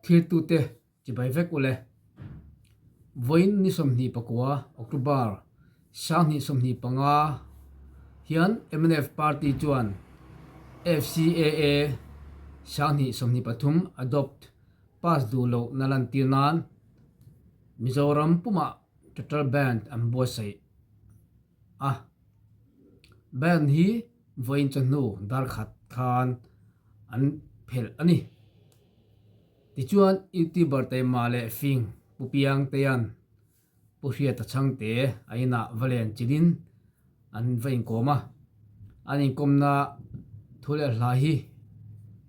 Thiltute chibai vek ule. Vawiin ni 29, October, 2025 hian mnf party chuan FCAA 2023 adopt pass duh lohna lantir nan Mizoram pumah total band an buatsaih a. Band hi vawiin chawhnu dar khat khan an phelh a ni. Tichuan YouTuber taima leh fing Pu Piangtea'n Pu Hriata Chhangte a inah va len chilhin an va inkawm a, an inkawmna thu leh hla hi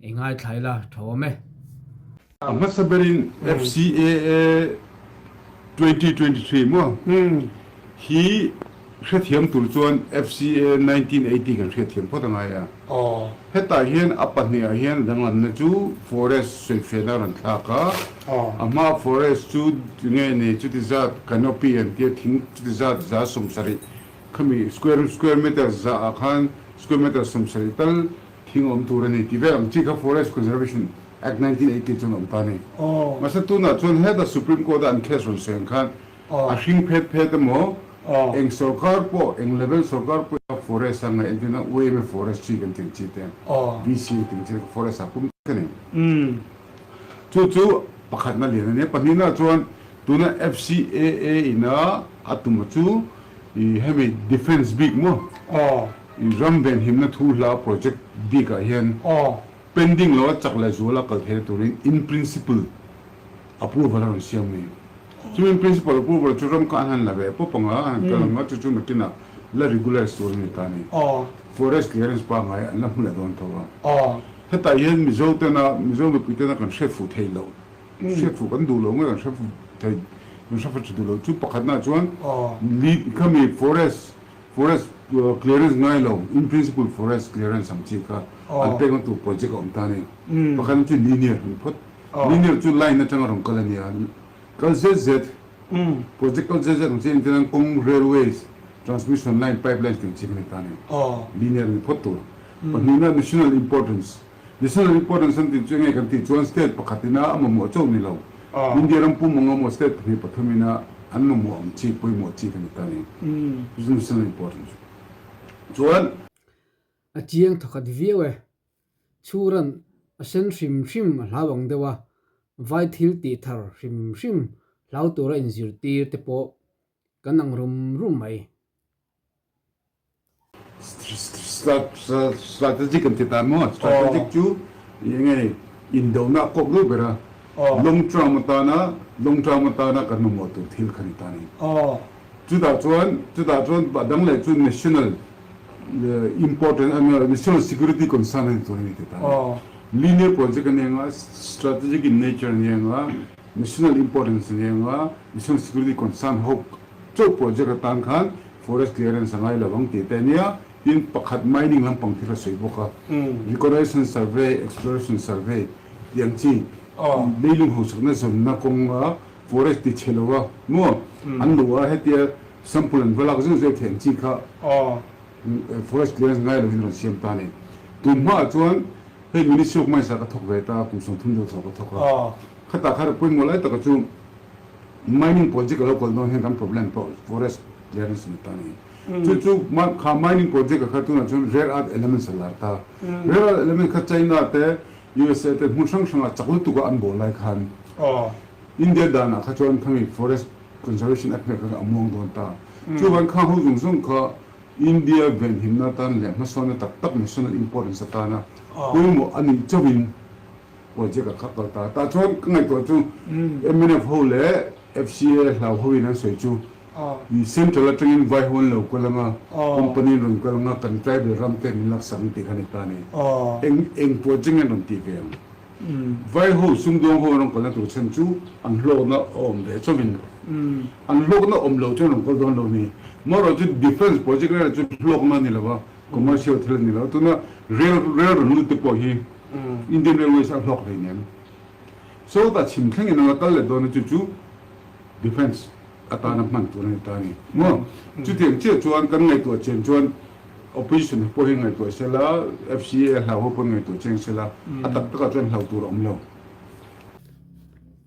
i ngaithla ila tha awm e. A hmasa berin FCAA 2023 maw hi hrethiam tur chuan FCA 1980 kan hriatthiam phawt a ngai a. Hetah hian a pahnihah hian danglamna chu forest sawifiahna a rawn thlak a. A hmaa forest chu nge ni chuti zat canopy an tia thing chuti zat 170 khami square square meter za ah khan square meter 70 tal thing awm tur a ni tih vel ang chi kha Forest Conservation Act 1980 chuan a awm ta a ni. Mahse tunah chuan heta Supreme Court a an case rawn sawi ang khan a hring phet phet emaw eng sorkar pawh eng level sorkar pawh ina forest a ngaih entirna UMA forest chi kan tih ang chi te VC an tih ang chi te kha forest ah pum vek a ni. Chu chu pakhatna lian a nia. Pahnihna chuan tuna FCAA ina a tum chu i hemi defence bik maw i ram venhimna thu hla project bik ah hian pending lo a chak leh zual a kal theihna turin in principle approval a rawn siam a ni. Chumi in principle approval chu ram kha an han la ve pawp ang a, an han kal ang a, chu chu nakinah la regularize tur a ni ta a ni. Forest clearance pangngai an la hmu leh dawn tho a. Hetah hian Mizo tena, Mizo mipui tena kan hriat fuh theih loh, hriat fuh kan duh loh nge kan hre fuh thei, kan hre fuh tha duh loh chu pakhatnaah chuan khami forest, forest clearance ngai lo, in principle forest clearance ang chi kha an pekna tur project a awm ta a ni. Pakhatna chu linear a ni phawt. Linear chu line atanga rawn kal a ni a, kal zet zet, project kal zet zet ang chi engtin an kawng railways, transmission line, pipeline tih ang chi kha a ni ta a ni. Linear a ni phawt tur. Pahnihna national importance. National importance an tih chu enge kan tih chuan state pakhat ina a mamawh chauh ni lo. India ram pum anga maw state pahnih pathum ina an mamawh ang chi pawimawh chi kan ni ta ni. Chu chu national importance. Chuan. A chiang thawkhat viau e. Chhuran a sen hrim hrim a hlau ang deuh a, vai thil tih thar hrim hrim hlau tura inzirtir te pawh kan ang rum rum mai. Strategic an ti ta maw? Strategic chu eng nge indona a kawk deuh ber a, long term atana long term atana kan mamawh tur thil kha ni ta a ni. Chutah chuan chutah chuan a dang leh chu national important national security concern a ni tur a ni ti ta a ni. Linear project a ni anga, strategic in nature a ni anga, national importance a ni anga, national security concern ho Chauh project atan khan forest clearance a ngai lo ang tih te a nia, tin pakhat mining lampang thil a sawi bawk a, reconnaissance survey, exploration survey tih ang chi leilung hausakna zawnna kawnga forest ti chhe lo a maw an luh a, hetia sample an va lak zeuh zeuh theih ang chi kha forest clearance ngai lovin rawn siam ta a ni. Tun hmaah chuan hei Ministry of Mines ah ka thawk ve ta a, kum 30 deuh chho ka thawk a, khatah khan pawimawh lai taka chu Mining project a lo kal dawn hian kan problem pawh forest clearance a ni ta a ni. Chu chu kha mining project ah kha tunah chuan rare earth elements a lar ta. Rare earth element kha China te USA te hmun hrang hrangah chak lutuk a an bawl lai khan India danah kha chuan khami forest conservation act hmel kha a muang dawn ta. Chuvang khang ho zawng zawng kha India venhimna atan leh hmasawnna tak tak national importance atana pawimawh a nih chauhin Project a kha kal ta. Tah chuan ka ngaihtuah chu mnf ho leh FCA hlau ho in an sawi chu i central atangin vai ho an lo kal anga, company an rawn kal anga kan tribal ram te min laksak ang tih kha ni ta a ni. Eng eng project nge an rawn tih ve ang? Vai ho sumdawng ho an rawn kalna tur chhan chu an hlawkna a awm ve chauhin an hlawkna awm lo chuan an rawn kal dawn lo ni. Amaherawhchu chu defence project reng chu hlawkna a ni lo va, commercial thil a ni lo. Tuna rail rail rawn lut te pawh hi Indian Railways a hlawk hleinem. Sawtah chhim thlengin a la kal leh dawn a chu chu Defence atana hman tur a ni ta a ni maw? Chutiang chiah chuan kan ngaihtuah chian chuan Opposition pawh hi ngaihtuah se la, FCA hlau ho pawn ngaihtuah chiang se la, a tak takah chuan hlau tur a awm lo.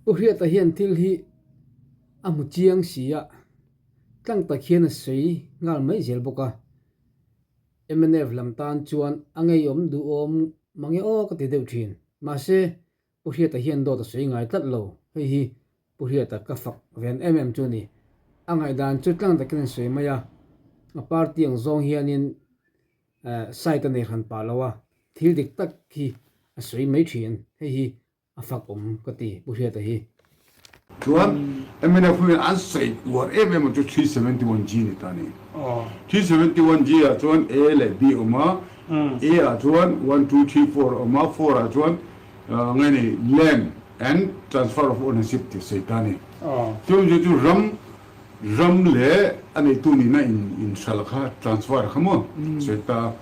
Pu Hriata hian thil hi a hmu chiang si a, tlang tak hian a sawi nghal mai zel bawk a. Mnf lam tan chuan a ngeiawm duhawm mange aw ka ti deuh thin. Mahse, Pu Hriata hian dawt a sawi ngai tlat lo. Hei hi Pu Hriata ka fak ven em em chu a ni. A ngaihdan chu tlang takin a sawi mai a, a party ang zawng hianin side a nei hran pah lo a, thil dik tak hi a sawi mai thin. Hei hi a fak awm ka ti Pu Hriata hi. Chuan mnf ho hian an sawi uar em em ang chu 371G ni ta a ni. 371G ah chuan A leh B a awm a, A ah chuan one two three four a awm a, four ah chuan nge ni land and transfer of ownership tih a sawi ta a ni. Chuan chu chu ram ram leh a neitu nihna in inhralh kha transfer kha maw a sawi ta a.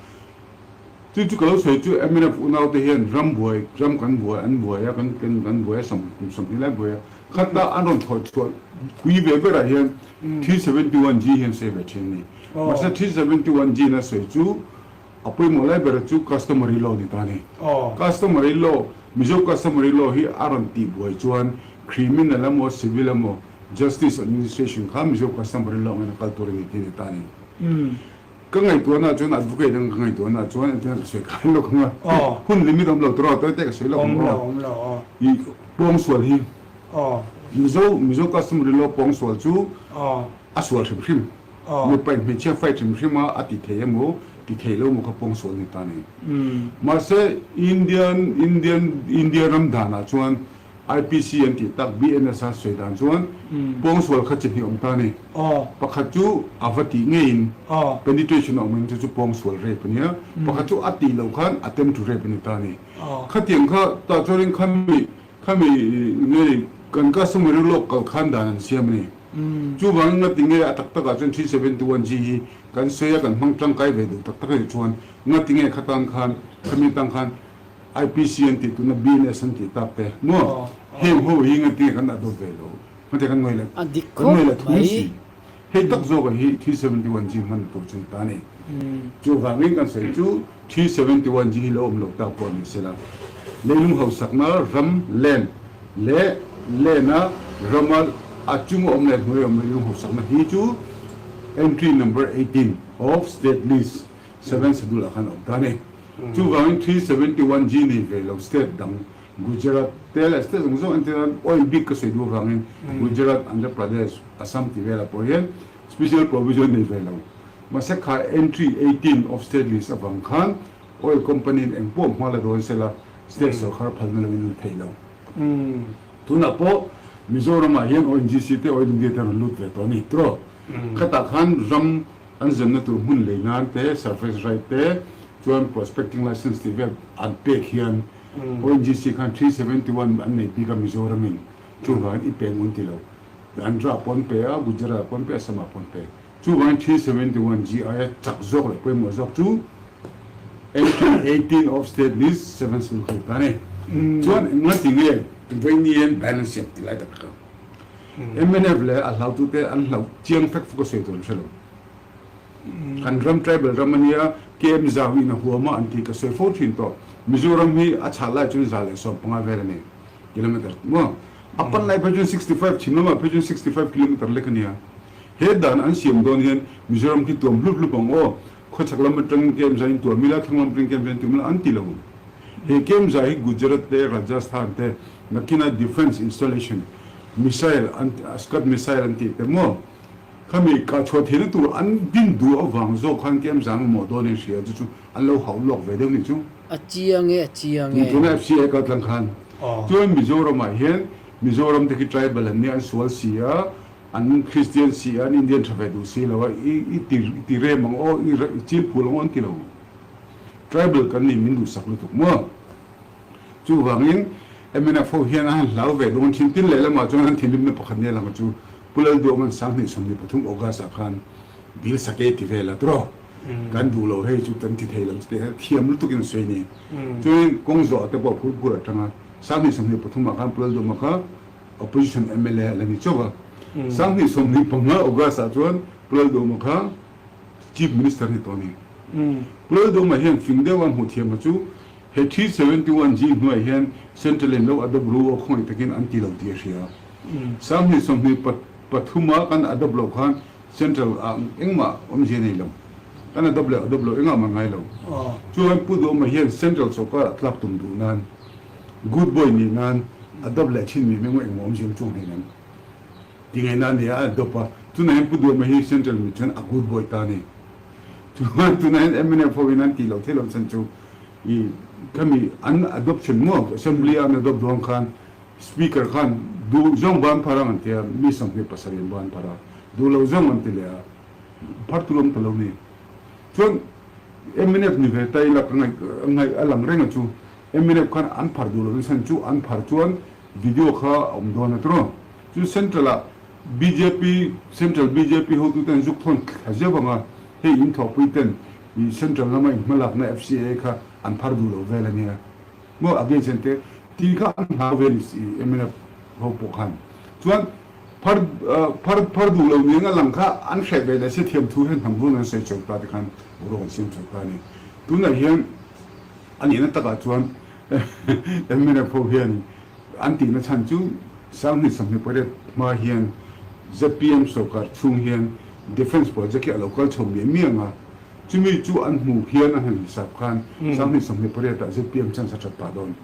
Chu chu ka lo sawi chu mnf unaute hian ram buai, ram kan buai, an buai a, kan kan buai a, sawm 20 lai buai a, khatah an rawn thawh chhuah pui ve berah hian 371G hian sawi ve thin a ni. Mahse 371G na sawi chu a pawimawh lai berah chu customary law ni ta a ni. Customary law, Mizo customary law hi a rawn tih buai chuan criminal emaw civil emaw justice administration kha Mizo customary law angin a kal tur a ni tih a ni ta a ni. Ka ngaihtuahna chuan advocate ang ka ngaihtuahna chuan engtin ka sawi khan lawk ang a, hun limit awm lo tawh tawi te ka sawi lawk ang aw. I pawngsual hi Mizo Mizo customary law pawngsual chu a sual hrim hrim. Mipa in hmeichhia fight hrim hrim a a ti thei emaw ti thei lo emaw kha pawngsual ni ta ni. Mahse Indian Indian India ram danah chuan IPC an tih tak BNS a sawi dan chuan pawngsual kha chi hnih awm ta a ni. Pakhat chu a va tih ngeiin penetration a awm in chu chu pawngsual rape a nia. Pakhat chu a tih loh khan attempt to rape a ni ta a ni. Khatiang kha tah chuanin khami khami nge kan customer hi lawk kal khan dan an siam a ni. Chuvangin ngati nge a tak takah chuan 371G hi kan sawi a kan hmang tangkai ve duh tak tak a nih chuan ngati nge khatang khan khami tang khan IPC an tih tuna BNS an tih tak te maw heng ho hi ngati kan adopt ve lo ngati kan ngawi leh A dik kan ngawi khawp leh thung mai. si hei tak zawk ah hi 371G hman tur chu ni ta ni chuvangin kan sawi chu 371G hi lo awm lo tak pawh ni sela leilung hausakna ram land leh land a rama a chung a awm leh hnuai a awm leilung hausakna hi chu entry number 18 of state list seven schedule ah khan a awm ta ni. Chuvangin 371G nei ve lo state dang Gujarat te leh state zawng zawng entir nan oil bik ka sawi duh avangin Gujarat, Andhra Pradesh, Assam tih velah pawh hian special provision nei ve lo. Mahse kha entry 18 of state list avang khan oil company in eng pawh hma la dawn sela state sorkar phalna loin an theih lo. Tunah pawh Mizoramah hian ONGC te Oil India te rawn lut ve tawh a ni tiraw? Khatah khan ram An zenna tur hmun lei nan te, surface right te, chuan prospecting license tih vel an pek hian ONGC khan 371 an nei bik a Mizoram in chuvangin i peng un ti lo. Andhra pawh an pe a, Gujarat pawh an pe a, Assam ah pawh an pe. Chuvangin 371 GI a chak zawk leh pawimawh zawk chu Entry 18 of State List 7 sul kha ta a ni. Chuan engati nge Vaini hian balance siam ti lai tak kha. Mnf leh a hlautute an hlauh chiang fek fuk a sawi tur an hre lo. Kan ram tribal ram a nia, KM zau in a huam a an tih ka sawi fo thin tawh. Mizoram hi a chhah lai chuan 115 vel a ni, kilometer maw? A pan lai phei chuan 65, chhim lamah phei chuan 65 kilometer lek a nia. He dan an siam dawn hian Mizoram khi tuam hlup hlup ang aw, khawchhak lam atangin KM zai in tuam ila, thlang lam atangin KM zai in tuam ila an ti lo. He KM zai hi Gujarat te, Rajasthan te, nakina defence installation missile an Scud missile an tih te maw? Khami kah chhuah theihna tur an din duh avang zawk khan kem zan mamawh dawn in hria chu chu an lo hauh lawk ve deuh nih chu. A chiang e, a chiang e. Tuna FCA kal tlang khan chuan Mizoram ah hian Mizoram te khi tribal an nia an sual si a, an Christian si a, an Indian tha ve duh si lo a, i i ti i ti rem ang aw, i i chil phul ang aw an ti lo. Tribal kan nih min duhsak lutuk maw? Chuvangin mnf ho hian a han hlau ve dawn thin. Tin lehlamah chuan an thinrimna pakhat nia lang chu Pu Lalduaman 2023 August ah khan Bill Sake ti vel a tawh. Kan duh lo hei chu kan ti thei lo chu tih thiam lutuk in a sawi ni. Chuanin kawng zawh te pawh phur phur atanga 2023 ah khan Pu Lalduama kha Opposition mla a la ni chauh a. 2025 August ah chuan Pu Lalduama kha Chief Minister a ni tawh a ni. Pu Lalduama hian fing deuha hmuh thiam a chu. He 371 G hnuaiah hian Central in lo adopt ru aw khawngaih takin an ti lo tih a hria. 2023 a kan adopt loh khan Central ah engmah awmzia nei lo. Kan adopt leh adopt loh engah mah ngai lo. Chuan Pu Duhawma hian Central sawrkar ah tlak tum duh nan, good boy nih nan adopt leh thin mi mengmaw engmaw awmzia awm chuang hleinem. Ti ngaihna a nia a adopt a. Tunah hian Pu Duhawma hi Central mi chuan a good boy ta a ni. Chuan tunah hian mnf ho in an tih loh theih loh chhan chu i khami an adoption maw assembly a an adopt dawn khan speaker khan duh zawng ban phar ang an ti a, mi 27 an ban phar a, duh loh zawng an ti leh a, phar tur awm ta lo ni. Chuan mnf ni ve ta ila ka ngaih ngaih a lang reng a chu mnf khan an phar duh loh chhan chu an phar chuan video kha a awm dawn a tiraw. Chu central ah Bjp, Central bjp hotuten zuk thawn thla zeuh anga hei in thawhpui ten i Central lama in hmalakna FCAA kha an phar duh lo vel ania maw against an te tih kha an hlau vel i mnf ho pawh khan chuan phar phar phar duh lo niang a lang kha an hreh ve leh se thiam thu hian hnam run an sawi chho ta te khan boruak an siam chho ta a ni. Tunah hian a nihna takah chuan mnf ho hian An tihna chhan chu 2028 hma hian zpm sorkar chhung hian Defence project hi a lo kal chho miah miah ang a, chumi chu an hmuh hian an han hisap khan 2028 ah zpm chance a that pah dawn.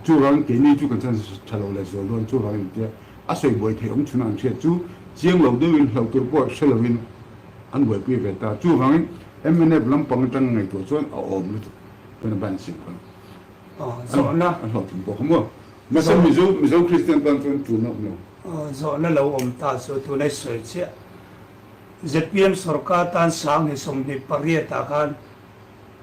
Chuvangin keini chu kan chance tha lo leh zual dawn chuvangin tia a sawi buai theih awm chhuna an hriat chu chiang lo deuhin hlauh tur pawh hre lovin an buaipui ve ta. Chuvangin mnf lampang atanga ngaihtuah chuan a awm lutuk tuna ban siam khan. Zawhna. A hlawhtling bawk a maw? Mahse Mizo Mizo Kristian tan chuan tulna awm lo. Zawhna lo awm ta chu tunai sawi chiah. Zpm sorkar tan 2028 ah khan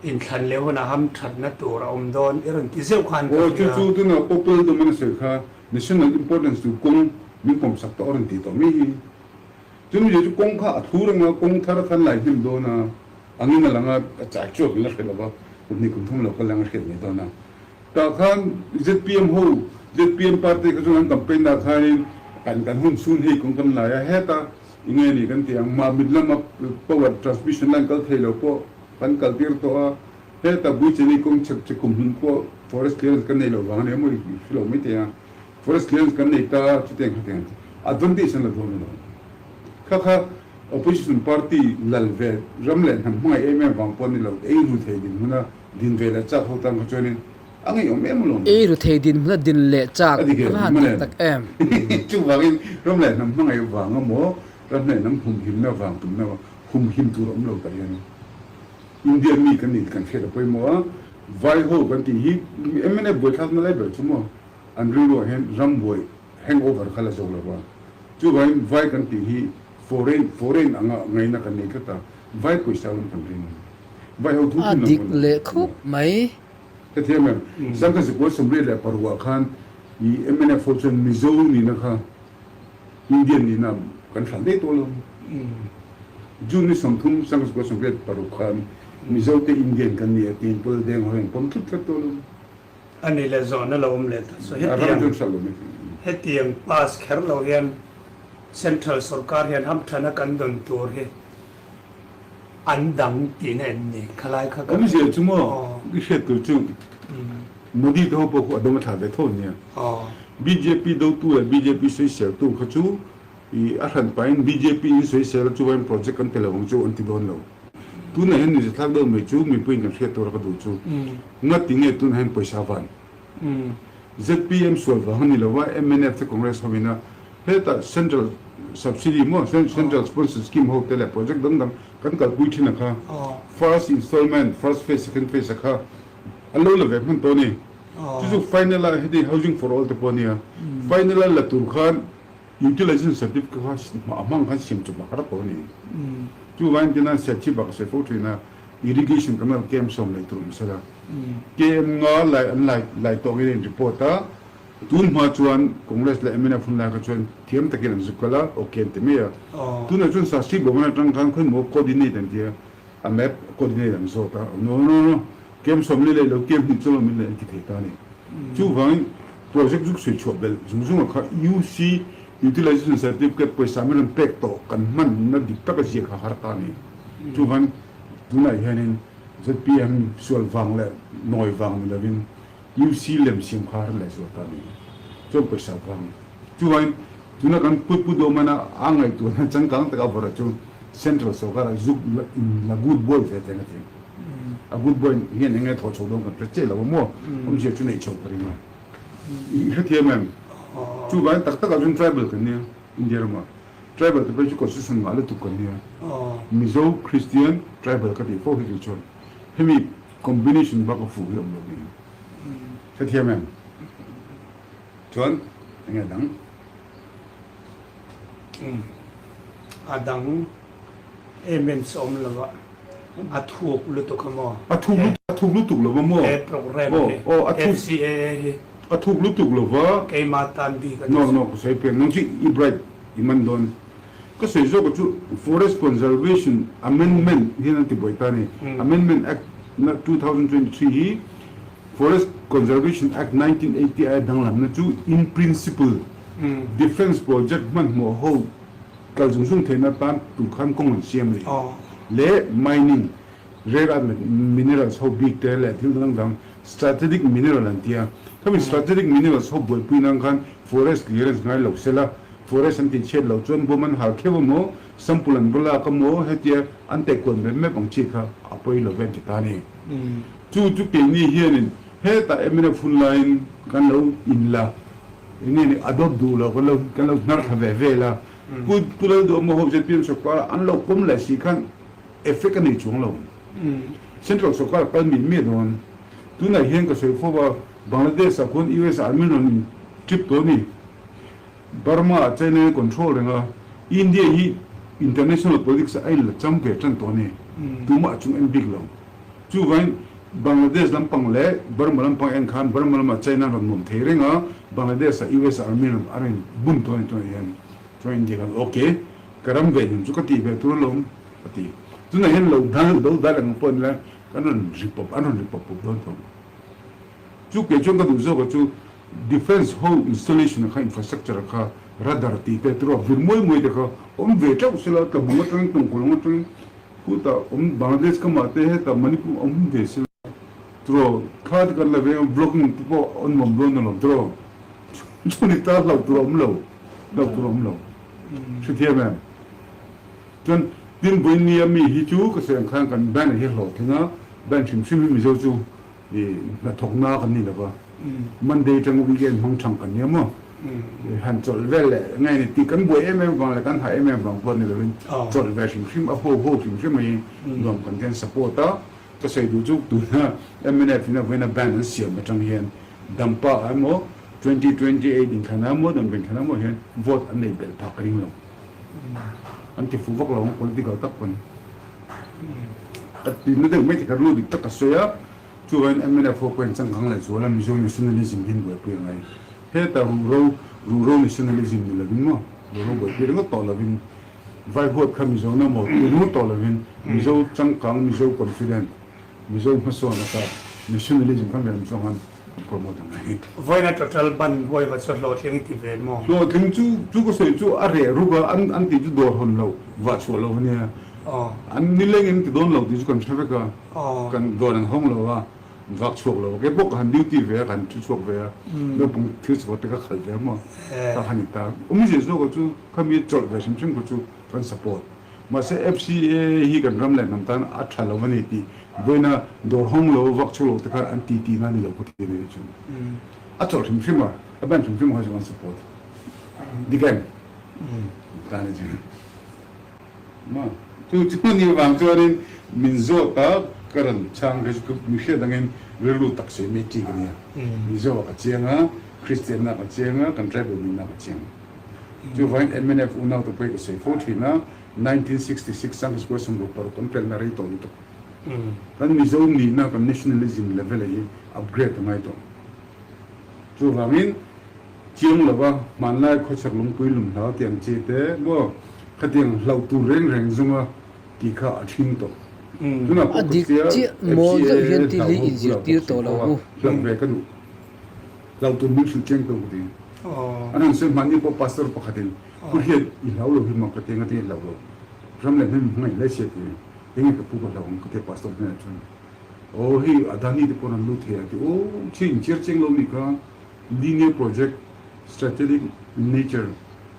inthlan leh hunah hamthatna tur a awm dawn i rawn ti zeuh khan ka Aw chu hria. chu tuna Popel Domain a sawi kha National importance tur kawng min pawmsak tawh a rawn ti tawh mai hi. Chumi chu kawng kha a thu reng a, kawng thar khan lai hnem dawn a, angin a lang a, a chai chuak in la hre lo va, kum hnih kum thum lo kal lang a hriat mai dawn a. Tah khan zpm ho, zpm party kha chuan an campaign ah khanin kan kan hun chhun hei kawng kan lai a, heta i nge ni kan ti ang, Mamit lama power transmission line kal thei lo pawh kan kal tir tawh a, heta Buicheli kawng chhek chhe kum hlun pawh forest clearance kan nei lo vang a ni a maw i hre lo mai thei a. Forest clearance kan nei ta chutiang khatiang chu advantage an la dawn alawm. Kha kha opposition party lal ve ram leh hnam hmangaih em em vang pawh ni lo ei ru thei dinhmuna din ve leh chak ho tan kha chuanin a ngeiawm em alawm. Ei ru thei dinhmuna din leh chak A dik a em va han hman dik em? tak em? Chuvangin ram leh hnam hmangaih vang emaw ram leh hnam humhimna vang tumna humhim tur a awm lo tah hian India mi kan nih kan hriat a pawimawh a, vai ho kan tih hi mnf buaithlakna lai ber chu maw? An rilruah hian rambuai hangover kha la zo lo va, chuvangin vai kan tih hi foreign foreign anga ngaihna kan nei tlat a, vai pawisa lam kan ring. Vai ho thu A thun lam dik pawn leh khup mai. Hetiang em, Sangkazikua 86 ah khan i mnf ho chuan Mizo nihna kha Indian nihna kan hral daih tawh lo. June ni 30 Sangkazikua 86 khan Mizo te Indian kan ni a tiin Pawldeng ho hian pawm tlut tlat tawh lo. A ni leh zawhna lo awm leh ta. So hetiang hetiang pass kher lo hian Central sorkar hian hamthana kan dawn tur hi an dang tihna em ni? Khalai kha ka. Awmzia chu maw i hriat tur chu Modi te ho pawh khu a dawm a thlah ve tho ania. Bjp dotu leh bjp sawiseltu kha chu i a hran pahin bjp in sawisel a chuvain project kan pe lo ang chu an ti dawn lo. Tunah hian nizathlak deuh mai chu mipuiin kan hriat tur a ka duh chu ngati nge tunah hian pawisa van zpm sual vang a ni lo va mnf te Congress ho ina hetah central subsidy maw central sponsor scheme ho te leh project dang dang kan kalpui thin a kha first installment first phase second phase a kha an lo la ve hman tawh a ni chu chu final a heti housing for all te pawh a nia final a la tur khan Utilization certificate kha a hmang khan siam chawp a har tawh a ni. Chuvangin tina Serchhip ah ka sawi fo thin a, irrigation canal KM sawm leh tur awm sela. KM nga lai an lai lai tawh ngei in report a, tun hma chuan Congress leh mnf hun lai kha chuan thiam takin an zuk kal a, ok an ti mai a. Tunah chuan Sastri Bhavan atang khan khawimaw coordinate an ti a, a map coordinate an zawt a, no no no, kem sawmli leh lo kem hnih chuan min leh an ti thei ta a ni. Chuvangin project zuk sawi chhuah belh zung zung a kha UC Utilization Certificate pawisa min rawn pek tawh kan hmanna dik taka ziak kha har ta a ni. Chuvangin tunah hianin. ZPM sual vang leh nawi vang ni lovin UC lem siam kha har leh zual ta a ni. Chuan pawisa vang. Chuvangin tuna kan Pu Pu Duhmana a ngaihtuahna changkang taka vawrh chu Central sorkar ah zuk in la good boy ve teng a ti. A good boy hian eng nge thawh chho dawn kan hre chiah lo a maw? Awmzia chu neih chho ka ring a. I hrethiam em? Chuvangin tak takah chuan tribal kan nia India ramah. Tribal te pawh chu constitution ngah lutuk kan nia. Mizo Christian tribal ka tih fo hi kei chuan hemi combination bak a fuh hi a awm lo nia. Hrethiam em? Chuan eng nge dang? A dang em em chu awm lo a, a thuk lutuk a maw? A thuk a thuk lutuk lo va maw? He program hi, FCAA hi. A thuk lutuk lo va. Keimah tan bik a ni. No, no, ka sawi pian. Nang chu i bright i man dawn. Ka sawi zawk a chu Forest Conservation Amendment hian an ti buai ta a ni. Amendment Act 2023 hi Forest Conservation Act 1980 aia danglamna chu in principle defence project hmanhmawh ho kal zung zung theihna atan tur khan kawng an siam a ni. Leh mining, rare earth minerals ho bik te leh thil dang dang strategic mineral an ti a. Khami strategic minerals ho buaipui nan khan forest clearance ngai lo sela, forest an tihchhiat loh chuan bawm an hal kheuh emaw, sample an va lak emaw hetia an tehkuan mep mep ang chi kha a pawi lo ve an ti ta a ni. Chu chu keini hianin hetah mnf hun laiin kan lo inla eng nge ni adopt duh lo kan lo kan lo hnar thla ve vel a, Pu Pu Lalduhawma ho zpm sawrkar an lo pawm leh si khan effect a nei chuang lo. Central sawrkar a kal miah miah dawn. Tunah hian ka sawi fo a, Bangladesh ah khuan US army rawn in trip tawh a ni. Burma ah China in a control reng a, India hi international politics ah a inla cham ve tan tawh a ni. Tumah a chung en bik lo. Chuvangin Bangladesh lampang leh Burma lampang en khan Burma lamah China an rawn nuam thei reng a, Bangladesh ah US army an rawn bum tawh a ni tunah hian. Chuan India khan ok, ka ram ve hnem chu ka tih ve tur alawm a ti. Tunah hian lo dal lo dal ang pawh nila kan rawn ri pawp an rawn ri pawp pawp dawn tawh. Chu kei chuan ka duh zawk ah chu defence ho installation kha infrastructure kha radar tih te turaw vir muai muai te kha awm ve teuh sela tlabung atangin tawngkulawng atangin Khutah awm Bangladesh ka mah te hetah Manipur awm ve se la tiraw thla te kan la veng a vlogging te pawh a nuam dawn alawm tiraw chu ni ta hlauh tur a awm lo hlauh tur a awm lo hrethiam em chuan tin vawinia mi hi chu ka sawi ang khan kan banner hi a hlawhtling a bank hrim hrim hi Mizo chu I hnathawkna kan ni lova, Monday atanga weekend hmang thang kan nia maw? Han chawlh vel leh nge ni tih kan buai em em vang leh kan hah em em vang pawh ni lovin chawlh ve hrim hrim a ho ho hrim hrim mai nuam kan tian support a, ka sawi duh chu tuna mnf in a vawiina ban an siam atang hian Dampa ah emaw 2028 inthlan ah emaw Dampa inthlan ah emaw hian vote an neih belh phak ka ring lo. An ti fuh vak lo ang political tak pawn. Ka tinna deuh mai te kha ru dik tak ka sawi a, chuvangin mnf ho pawhin changkang leh zuala Mizo nationalism hi an buaipui a ngai. Heta ruhro, ruhro nationalism ni lovin maw, ruhro buaipui ringawt tawh lovin, vai huat kha Mizo na maw tih ringawt tawh lovin, Mizo changkang, Mizo confident, Mizo hmasawn ata nationalism khan ram zawng an promote ang a ni. Vawiina total ban huai va chu hlawhtling ti ve maw? Hlawhtling chu chu ka sawi chu a reh ruk a, an an tih chu dawr hawn lo, vah chhuah lo a nia. An nileng in ti dawn lo tih chu kan hre vek a, kan dawr an hawng lo a, vak chhuak lo a, kei pawh ka han duty ve a, ka han thu chhuak ve a, naupang thil chhuah te ka khalh ve a maw, ka han in ta. Awmzia zawk a chu khami chawlh ve hrim hrim kha chu kan support. Mahse FCAA hi kan ram leh hnam tan a tha lo a ni tih vawiina dawr hawng lo vak chhuak lo te khan an ti tihna a ni lo ka ti a ni chu. A chawlh hrim hrim a, a ban hrim hrim a kha chu kan support. Dik em? Ta ni chu. Ma chu chu ni vang chuanin min zawt a ka rawn chhang kha chu mi hriat angin rilru tak sawi mai chi ka nia. Mizo ah ka chiang a, Kristianna ah ka chiang a, kan tribal nihna ah ka chiang a. Chuvangin mnf unau te pawhin ka sawi fo thin a, 1966 Sangha Square 66 kan pelna rei tawh lutuk. Kan Mizo nihna, kan nationalism level hi upgrade a ngai tawh. Chuvangin chiang lova hmanlai khawchhak lungpui lum hlau tih ang chi te maw khatiang hlauh tur reng reng zawnga tih kha a thin tawh. Tunah A pawh ka dik tia chiah mawl FCAA deuh hian thil hi hlauhawm bulah inzirtir pawh tawh sawi lo fo a, u. hlauh ve ka duh. Hlau tur min hrilh chiang tawh ka ti. An han sawi hmanni pawh pastor pakhatin Pu Hriat i hlau lo hi mak ka ti eng a ti i hlau lo. Ram leh hmel hmangaih hle sia ti enge ka pu ka hlau ang ka ti a pastor hnenah chuan. Aw hei Adani te pawn an lut thei a ti aw thil inchhiar chiang lo nih kha Linear project strategic in nature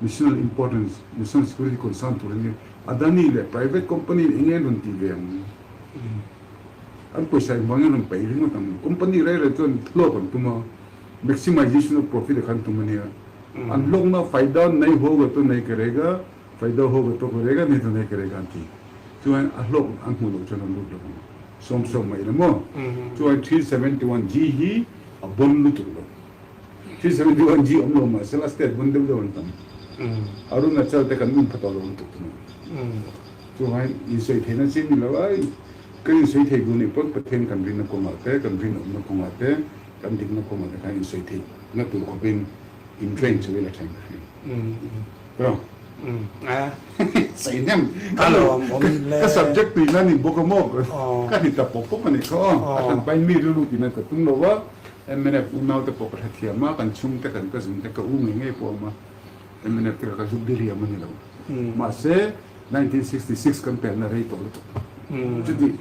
national importance national security concern tur a nia Adani leh private company in enge an rawn tih ve ang an pawisa engvangin an rawn paih ringawt ang company rei rei chuan hlawk an tum a maximization of profit a khan tum a nia an hlawkna faida nei hoga to nei karega faida hoga to karega nei to nei karega an ti. Chuan a hlawk an hmuh loh chuan an lut lo ang. 70 mai la maw? Chuan 371 G hi a bon lutuk lo. 371 G awm lo mah sela state bon deuh deuh an tam. Arunachal te kan um pha tawh lo lutuk thung ang. Chuan insawi theihna chi ni lo a, kan insawi thei duh nih pawn Pathian kan rinna kawngah te, kan rinawmna kawngah te, kan dikna kawngah te khan insawi theihna tur khawpin in train chu ila thleng ka hria. Ro. Saihnem. Ka subject tui na ni bawk a maw? Ka ni ta pawp pawp a nih kha aw. A hran pain mi rilru tih nan ka tum lo va. Mnf unau te pawh ka hrethiam a, kan chhung te kan cousin te ka u ngei ngei pawh a awm a. Mnf te kha ka zuk diriam a ni lo. Mahse 1966 kan pelna rei tawh lutuk. Chuti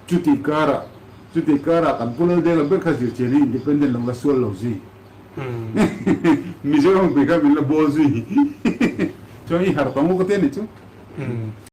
chuti karah chuti karah kan Pu Laldela ber kha zirchian in independent lo la sual lo zui. Mizoram pui kha min la bawl zui. Chuan i harh tawng u ka ti a nih chu.